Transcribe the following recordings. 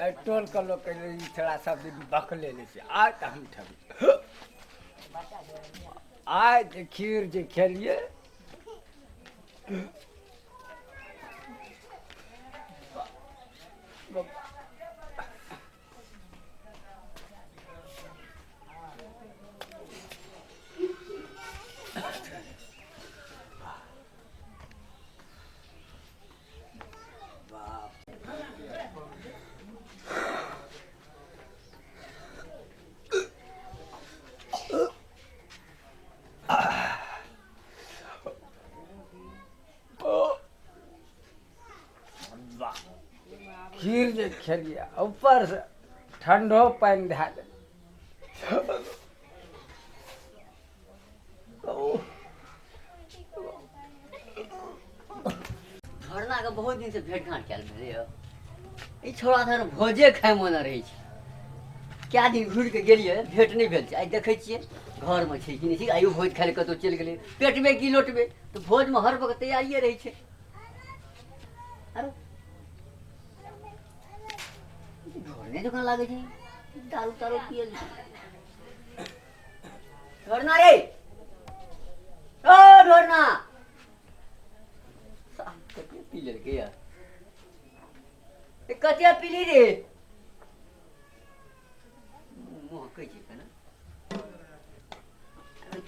एहि टोलके लोक कहै ई छोड़ा सब दिन बकले लै छै। आइ तऽ हम ठेबै, आइ जे खीर जे खेलियै। खीर जे खेलियै, ऊपरसँ ठण्डो पानि धए देल। झरनाके बहुत दिनसँ भेट घाँट कयल भेलैए। ई छौड़ा धर भोजे खाइ मोन रहै छै। कए दिन घुरि कऽ गेलियै, भेट नहि भेल छै। आइ देखै छियै घरमे छै कि नहि छै। आइयो भोज खाइ लए कतहु चलि गेलै। पेटमे की लोटबै, तऽ भोजमे हर वक्त तैयारिए रहै छै। आरो झरने जकाँ लागै छै, दारू तारू पियल छै। ढोरना रे, ओ ढोरना, कते पी लेलकै यार? कते पीली रे? महकै छै केना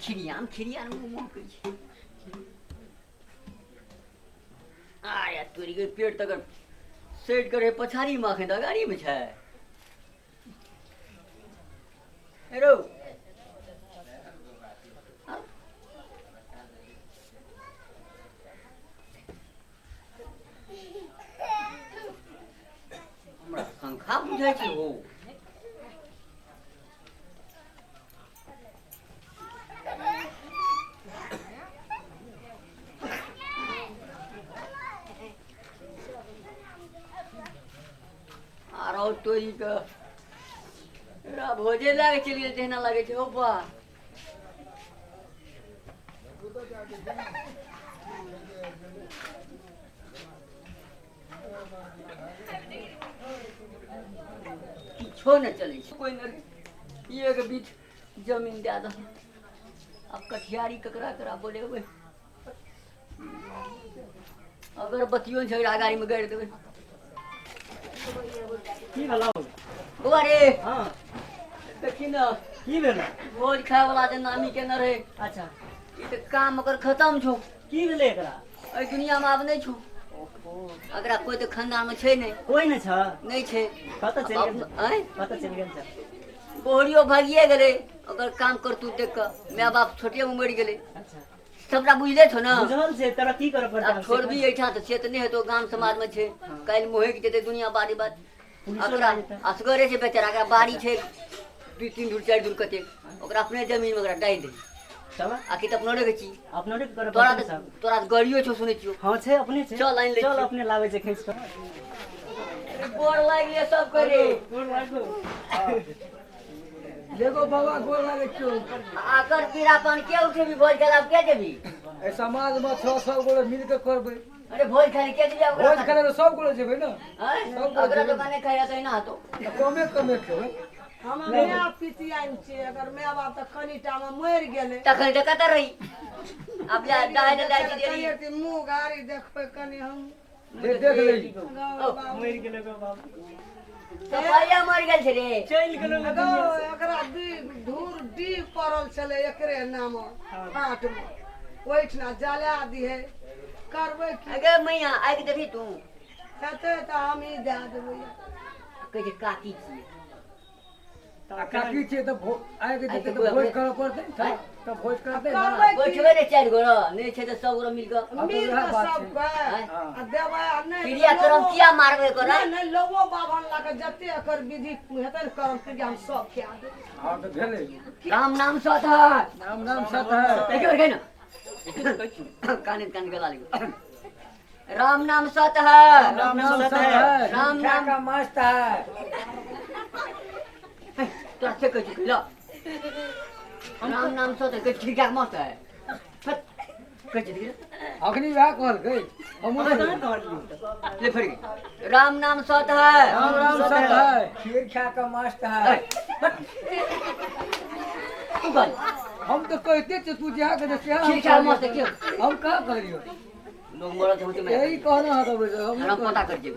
खिरियाम खिरियाम मुँह महकै छै। आया तोरी के पेट तक सटि कऽ रहै पछाड़ीमे, एखन तऽ अगाड़ीमे छै। हेरो हमरा शंखा बुझाइ छै हो। आरो तोरी के एकरा भोजे लए के चलि गेल तेहना लागै छै। हो बा, किछो नहि चलै छै। कोइ नहि, एक बीच जमीन दए दह। आब कठियारी ककरा ककरा बोलेबै? अगर बतियो छै गाड़ीमे गाड़ि देबै। की भेलौ बौआ रे? हाँ। देखी ने। की भेलौ? भोज खाय वाला जे नामी केने रहे। अच्छा। ई तऽ काम ओकर खतम छौ। की भेलै एकरा? एहि दुनिया में आब नहि छौ। एकरा कोइ तऽ खानदान में छै नहि। कोइ नहि छ? नहि छै। कतऽ चलि गेल? आँय? कतऽ चलि गेल छ? बोहरियो भागिए गेलै ओकर काम करतूत देख कऽ। माय बाप छोटे में मरि गेलै। अच्छा। सबटा बुझले छौ ने? बुझल छै। तोरा की करऽ पड़तै? आब छोड़बी एहिठाम तऽ से तऽ नहि हेतौ। गाम समाज में छै, काल्हि मोहकि जेतै दुनिया बारी बात। पुलिसो ओकरा लए जेतै। असगरे छै बेचारा। एकरा बाड़ी छै दू तीन धूर चारि धूर कतेक, ओकरा अपने जमीन में ओकरा डालि दही। तब आखिर तऽ अपनो के छी। अपनो के करऽ तोरा पड़तै तऽ सब। तोरा तऽ गाड़ियो छौ, सुनै छियौ। हाँ छै, अपने छै। चल, आनि लै चल छियौ। अपने लाबै छै खींच कऽ। गोर लागि गेलै सब करे। गोर लागू। लेगो बाबा, गोर लागै छियौ। आकर पीड़ा पान के उठेबी? भोज खेला के देबी? एहि समाजमे छौ सब गोटे मिल के करबै। अरे भोज खाइ के देबी आब? भोज खाय लए सब गोटे जेबै ने। आँय? सब गोटे अगरा जेबै। दोकान नहि खाइ तऽ एना हतो। तऽ कमे कमे खेबै। हम माय पितियाइन छियै। एकर माय बाप तऽ कनिटा मे मरि गेलै। तखन तऽ कतऽ रही? आब जा डाहि ने जाइ छी देरी। कनि मुँह गाड़ी देखबै कनि हम। देख देख लै। गौ बाबू। मरि गेलै गौ बाबू। सफाइया मरि गेल छै रे। चलि गेलौ गौ, एकरा डी धूर डी पड़ल छलै एकरे नाम हाट मे, ओहिठिना जला दिहे। करबै की? अगे मैया, आगि देबही तू? हेतै तऽ हमही दए देबै। कहै छै काकी छियै। आ काकी छियै तऽ आबि जेतै तऽ भोज करऽ पड़तै ने, तऽ भोज करतै ने। करबै की? बैठबै ने चारि गोरा, नहि छै तऽ सब गोरा मिल कऽ। मिल वएह कऽ बात छै। सबके आ देबै आ नहि क्रियाक्रम किया मारबै करा? नहि नहि, लोबो बाभन लऽ कऽ जते एकर विधि हेतै ने करम क्रिया, हम सब कए देबै। हँ तऽ भेलै। राम नाम सत है। नाम नाम सत है। एक बेर कहि ने, काने कान गला लियो। राम नाम सत है। राम नाम सत है। राम नाम का मस्त है। तोरा से कहै छी, ल, राम नाम सत है, ठीक ठाक मस्त है। हट। कहै छै देखी। अखनी वएह कहलकै, हमहूँ कहाँ कहलियै? ले फेर, राम नाम सत है। राम राम सत है, खीर खा के मस्त है। तू कह। हम तो कहते छियै, तू जहाँ कहते सेहा। खीर खा मस्त क्यों? हम कहाँ कहलियो? लोग मरत होते मैं यही कहना है तो हम हम पता कर जेब।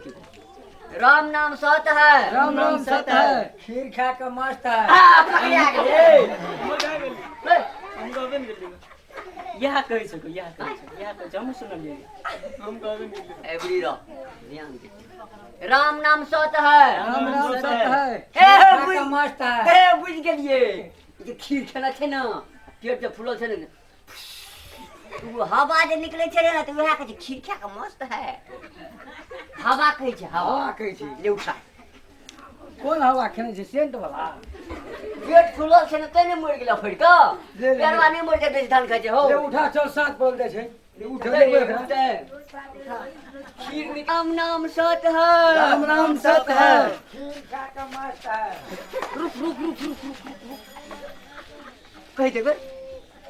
राम नाम सत है। राम राम सत है, खीर खा के मस्त है। आ, पकड़िया गेलै। हम कहबे नहि केलियै। इएह कहै छै, इएह कहै छै, इएह कहै छै, हमहूँ सुनलियै, हम कहबे नहि केलियै। एवरी रह, ध्यान दे। राम नाम सत है। राम राम सत है, ए खीर खा के मस्त है। ए, बुझि गेलियै। ई जे खीर खेना छै ने, पेट जे फूलल छै ने, ओ हवा जे निकलै छै ने, तऽ उएह कहै छै खीर खा के मस्त है। हवा कहै छै, हवा। हवा कहै छै। ले उठा। कोन हवा खेने छै? सेंट वाला? पेट फूलल छै ने, तैं ने मरि गेलै फड़ि कऽ। ले, ले। पेड़वा नहि मरि जाइ, बेसी धान खाइ छै हौ। ले उठा, चल, साथ पड़ल जाइ छै। ले उठा, ले एकरा। खीर राम नाम सत है। राम राम सत है, खीर खा के मस्त है। रुक रुक रुक रुक रुक रुक रुक, कहि देबै।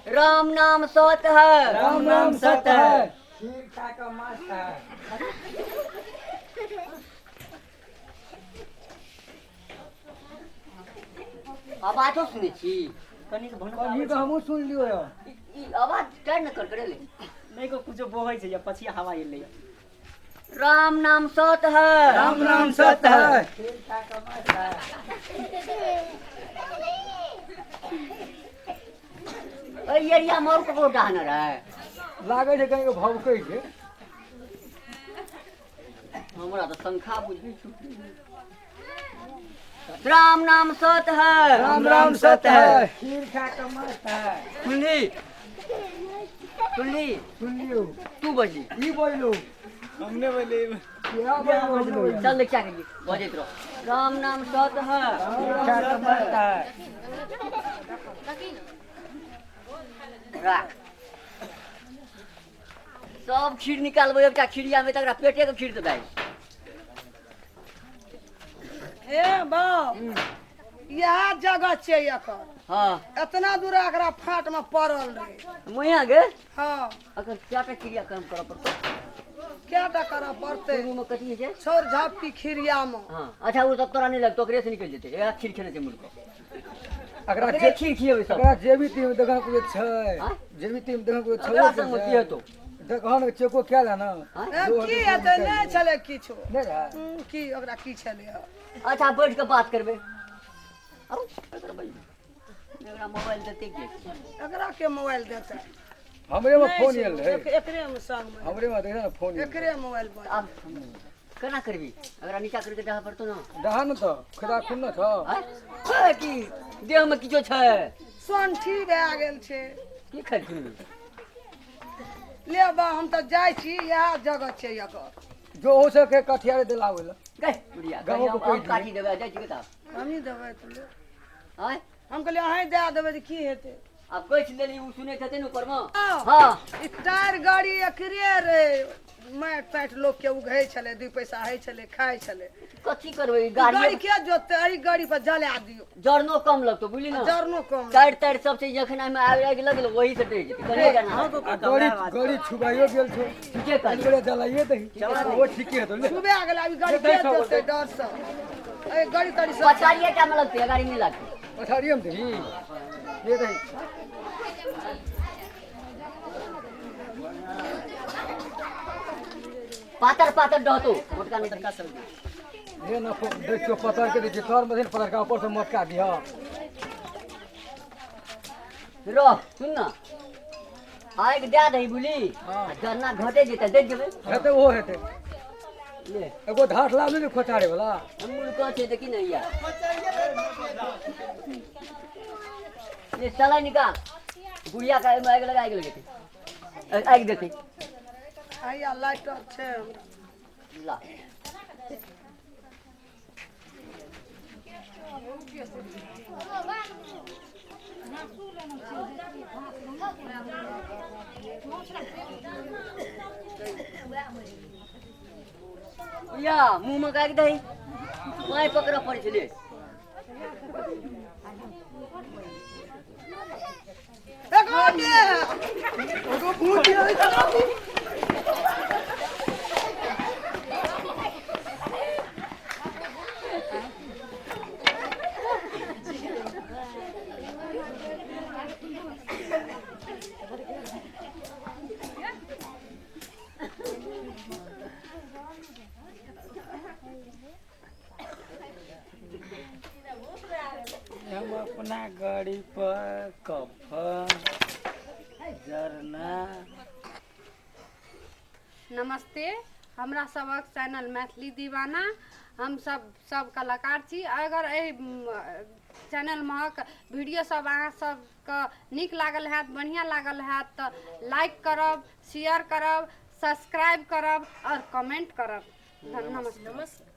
राम नाम सत है। राम राम सत है, खीर खा के मस्त है। आवाजो सुनै छी? कनिक भनक। कभी तऽ हमहूँ सुन लियौ यौ। ई आवाज टाइम ने कर करेले। नहि को कुछो बहै छै या पछिया हवा एलै। राम नाम सत है। राम राम सत है, खीर खा के मस्त है। एहि एरिया मे और ककरो डाहने रहै? लागै छै कहीं भभकै छै। हमरा तऽ शंखा बुझै छौ। राम नाम सत है। राम राम सत है, खीर खा के मस्त है। सुनली? सुनली? सुन लियौ। तू बजली? ई बोलू। हमने बोले। क्या बोलू? चल ले, क्या करिए, बजैत रहो। राम नाम सत है, खीर खा के मस्त है। राख, सब खीर निकालबै एकटा खीरिया में, तकरा पेटे के खीर देबै। हे बाप, इएह जगह छै एकर। हाँ। एतना दूर एकरा फाट में पड़ल रहे। मुइया गे। हाँ। अगर क्या क्रिया कर्म करऽ पड़तौ? क्या करऽ पड़तै? शुरू में कथी होइ छै? छौर झापटी खीरिया में। हाँ, अच्छा, ओ सब तोरा नहि लगतौ, ओकरे से निकलि जेतै। एह खीर खेने छै मुर्ख। एकरा ओकरे खीर खियेबै सब। एकरा जेबी तीम देखन कुछ छै। आँय? जेबी तीम देखन कुछ छै। ओकरा संग की हेतौ? देखन चेको क्या ले ना। आँय? ए, की हेतै? नहि छलै किछो। नहि रहै? की ओकरा की छलै हँ? अच्छा, बैठ के बात करबै। आउ, एकरा बैठ। एकरा मोबाइल देतै के? एकरा के मोबाइल देतै? हमरे में नहि फोन छै, आयल रहै। एकरे में संग में। हमरे में देखा ना फोन आयल। एकरे मोबाइल बन। आब केना करबी? एकरा नीचा करके दहा पड़तौ ना। दहा न तऽ खदा खून न छ। आँय? हे, की देह में किछो छै? सोंठी भए गेल छै। की खाइ छी? ले बा, हम तऽ जाइ छी, इएह जगह छै एकर। जो हो सके कठियारे दिलाबै लए। गै बुढ़िया, गाँवो हम के कोइ हम काटी देबै, जाइ छी कतऽ? हमही देबै तऽ ले। आँय? हम कहलियै अहीं दए देबै तऽ की हेतै? आब कहि लेली, ओ सुनैत हेतै ने ऊपरमे। हँ। हाँ। ई टायर गाड़ी एकरे रे, माटि ताटि लोक के उघै छलै, 2 पैसा होइ छलै, खाइ छलै। कथी करबै ई गाड़ी गाड़ी? के जोततै? एहि गाड़ी पर जला दियौ। जरनो कम लगतौ, बुझली ने? जरनो कम। टायर तायर सब चीज जखन एहिमे आबि आगि लगल, ओही से डरि जेतै। कने जाना। आ गाड़ी गाड़ी छुबाइयो गेल छौ। ठीके कहली। एकरे जलाइए दही, ओ ठीके हेतौ, ले। छुबा गेल। आब ई गाड़ी के जोततै डर से? एहि गाड़ी ताड़ी सब पछाड़िए टा मे लगतै, गाड़ी नहि लगतै। पछाड़िए मे दही, ले दही। पातर पातर डहतौ, मोटका नहि। का सब। ले न, देखियौ, पतर के दै छियै तर में, पतर का ऊपर से मोटका दिह। रह, सुन न, आगि दए दही, बुझली? हाँ। आ जरना घटे जेतै, देख जेबै। हेतै, ओहो हेतै। ले। एगो धाट लाबली ने खोचारे वाला। मुर्ख छै, देखी ने या। ये सलाई निकाल बुढ़िया का, एहिमे आगि लगा, आगि लगेतै, आगि देतै। हैया लाइटर छै हमरा। ला। या मुँह में आगि दही, पाइ पकड़ऽ पड़ै छै। ले। एगो के एगो भूत है। हम अपना गाड़ी पर कफन जरना। नमस्ते, हमरा सबक चैनल मैथिली दीवाना, हम सब सब कलाकार छी। अगर एहि चैनल महक वीडियो सब अहाँ सबके नीक लागल हैत, बढ़िआँ लागल हैत तऽ लाइक करब, शेयर करब, सब्सक्राइब करब और कमेंट करब। नमस्ते।